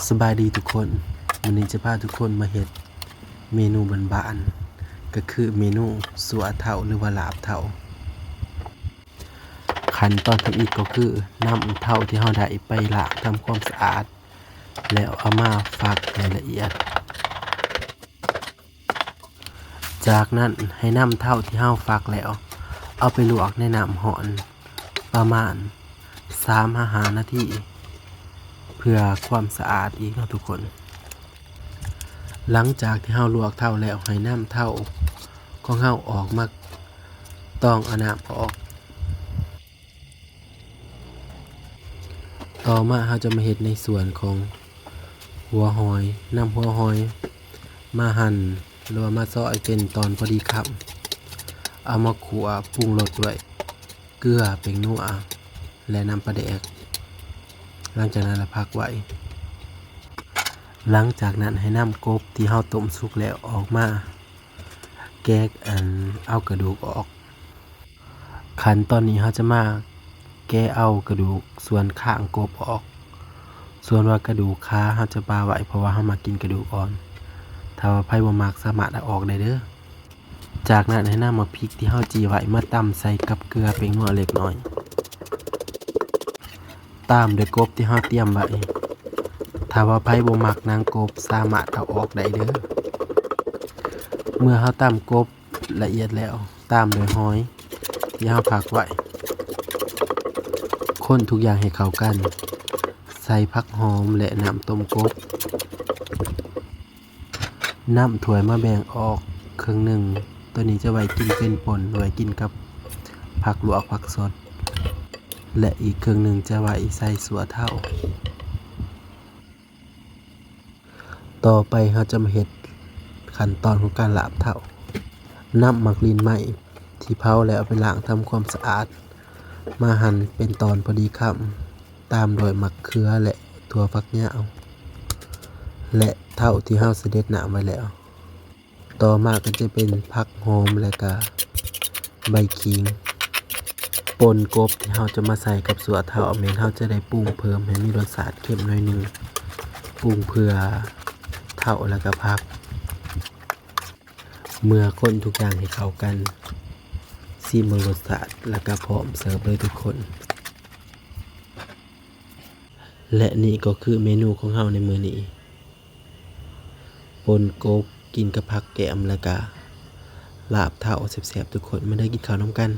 ສະບາຍດີທຸກຄົນ, ມື້ນີ້ຈະພາທຸກຄົນມາເຮັດເມນູບ້ານໆ ກໍຄືເມນູຊົ່ວເຖົ້າ ຫຼືວ່າລາບເຖົ້າ. ຂັ້ນຕອນທຳອິດກໍຄື ນຳເຖົ້າທີ່ເຮົາໄດ້ໄປລ້າງທຳຄວາມສະອາດ ແລ້ວເອົາມາຟັກໃຫ້ລະອຽດ. ຈາກນັ້ນໃຫ້ນຳເຖົ້າທີ່ເຮົາຟັກແລ້ວ ເອົາໄປລວກໃນນ້ຳຮ້ອນປະມານສາມຫາຫ້ານາທີ ເພື່ອຄວາມສະອາດອີກເນາະທຸກຄົນ. ຫຼັງຈາກທີ່ເຮົາລວກເຖົ້າແລ້ວ ໃຫ້ນຳເຖົ້າຂອງເຮົາອອກມາ ຕ້ອງເອົານ້ຳອອກ. ຕໍ່ມາເຮົາຈະມາເຮັດໃນສ່ວນຂອງຫົວຫອຍ. ນຳຫົວຫອຍມາຫັ່ນ ຫຼືວ່າມາຊອຍເປັນຕອນພໍດີຄຳ, ເອົາມາຂົ້ວປຸງລົດດ້ວຍເກືອ, ແປ້ງນົວ ແລະ ນ້ຳປາແດກ. ຫຼັງຈາກນັ້ນລະພັກໄວ້. ຫຼັງຈາກນັ້ນໃຫ້ນຳກົບທີ່ເຮົາຕົ້ມສຸກແລ້ວອອກມາ ແກະ ອັນ ເອົາກະດູກອອກ. ຂັ້ນຕອນນີ້ເຮົາຈະມາແກະເອົາກະດູກສ່ວນຄາງກົບອອກ, ສ່ວນວ່າກະດູກຂາເຮົາຈະປະໄວ້ ເພາະວ່າເຮົາມັກກິນກະດູກອ່ອນ. ຖ້າວ່າໃຜບໍ່ມັກສາມາດເອົາອອກໄດ້ເດີ. ຈາກນັ້ນໃຫ້ນຳໝາກພິກທີ່ເຮົາຈີ່ໄວ້ມາຕຳໃສ່ກັບເກືອ, ແປ້ງນົວເລັກນ້ອຍ ຕາມດ້ວຍກົບທີ່ເຮົາຕຽມໄວ້. ຖ້າວ່າໃຜບໍ່ມັກໜັງກົບ ສາມາດເອົາອອກໄດ້ເດີ. ເມື່ອເຮົາຕຳກົບລະອຽດແລ້ວ ຕາມດ້ວຍຫອຍທີ່ເຮົາພັກໄວ້. ຄົນທຸກຢ່າງໃຫ້ເຂົ້າກັນ, ໃສ່ຜັກຫອມ ແລະ ນ້ຳຕົ້ມກົບ. ນຳຖ້ວຍມາແບ່ງອອກເຄິ່ງໜຶ່ງ, ໂຕນີ້ຈະໄວ້ກິນເປັນປົ່ນ, ໄວ້ກິນກັບຜັກລວກ, ຜັກສົດ ແລະ ອີກເຄິ່ງໜຶ່ງຈະໄວ້ໃສ່ຊົ່ວເຖົ້າ. ຕໍ່ໄປເຮົາຈະມາເຮັດຂັ້ນຕອນຂອງການລາບເຖົ້າ. ນຳໝາກລິ້ນໄມ້ທີ່ເຜົາແລ້ວເອົາໄປລ້າງທຳຄວາມສະອາດ ມາຫັ່ນເປັນຕອນພໍດີຄຳ, ຕາມດ້ວຍໝາກເຂືອ ແລະ ຖົ່ວຝັກຍາວ ແລະ ເຖົ້າທີ່ເຮົາສະເດັດນ້ຳໄວ້ແລ້ວ. ຕໍ່ມາກໍຈະເປັນຜັກຫອມ ແລະກະໃບຂີງ. ປົ່ນກົບທີ່ເຮົາຈະມາໃສ່ກັບຊົ່ວເຖົ້າ ແມ່ນເຮົາຈະໄດ້ປຸງເພີ່ມໃຫ້ມີລົດຊາດເຄັມໜ້ອຍໜຶ່ງ, ປຸງເພື່ອເຖົ້າ ແລະກະຜັກ. ເມື່ອຄົນທຸກຢ່າງໃຫ້ເຂົ້າກັນ, ຊີມເບິ່ງລົດຊາດ ແລະກະພ້ອມເສີບເລີຍທຸກຄົນ. ແລະ ນີ້ກໍຄືເມນູຂອງເຮົາໃນມື້ນີ້. ປົ່ນກົບກິນກັບຜັກແກ້ມ ແລະກະລາບເຖົ້າແຊບໆ ທຸກຄົນ ມາເດີກິນເຂົ້ານຳກັນ.